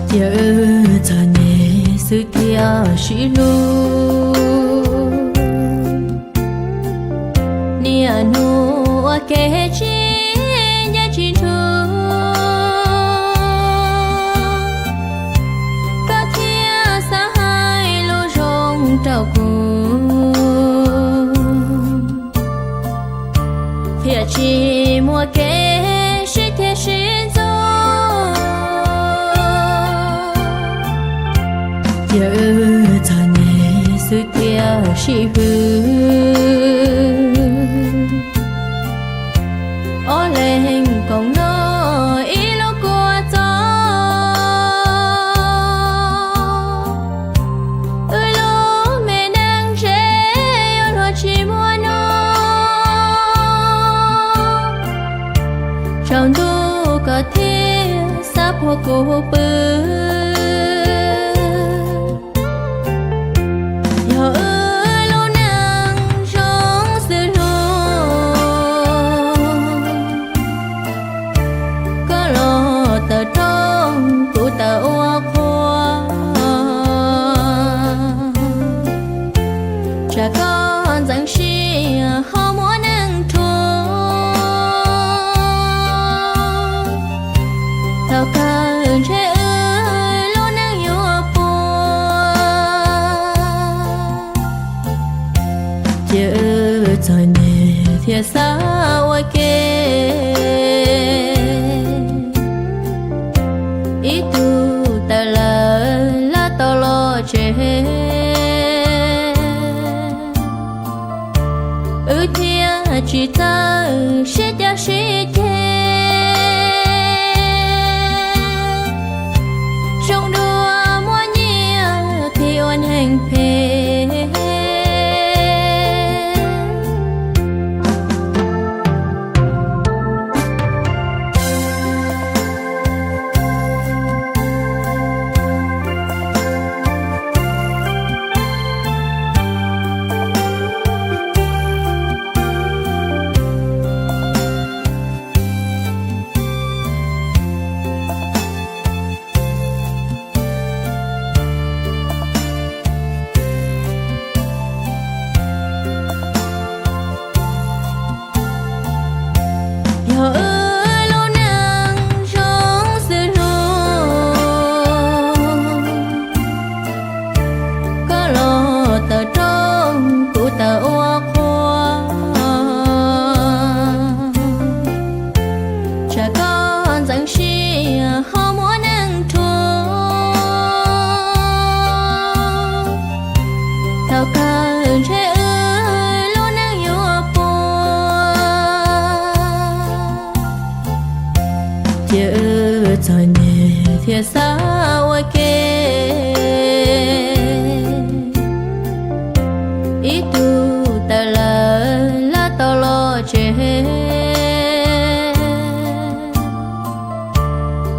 Cia wb txom nyem xwb thiaj sib hlub. Niaj hnub ua ke tsis ncaj tsis ntsug, koj thiaj xav hais lus zoo rau kuv, thiaj tsis muaj kev sib ceg sib ntaus. Cia wb txom nyem xwb thiaj sib hwm. Ob leeg koom noj ib lub kua txob, wb lub me neej ze yuav luag tsis muaj nuj. Tsaus ntuj koj thiaj xav puag kuv pw, yog wb lub neej zoo xwb los, koj los tawm rooj kuv tawm ua qhua. Tsam koj ntxeev siab ho muab neej rhuav, thaum kawg ntshe wb lub neej yuav puas. Cia wb txom nyem thiaj xav ua ke, ib tug tawm lawm lab tau los tsev, wb thiaj tsis txawj sib cav sib ceg, zoo dua muab nyiaj qhia ua neeg phem. Yog wb lub neej zoo xwb los, koj los tawm rooj kuv tawm ua qhua. Tsam koj ntxeev siab ho muab neej rhuav, thaum kawg ntshe wb lub neej yuav puas. Cia wb txom nyem thiaj xav ua ke, ib tug tawm lawm lab tau los tsev,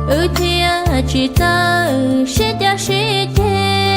wb thiaj tsis txawj sib cav sib ceg,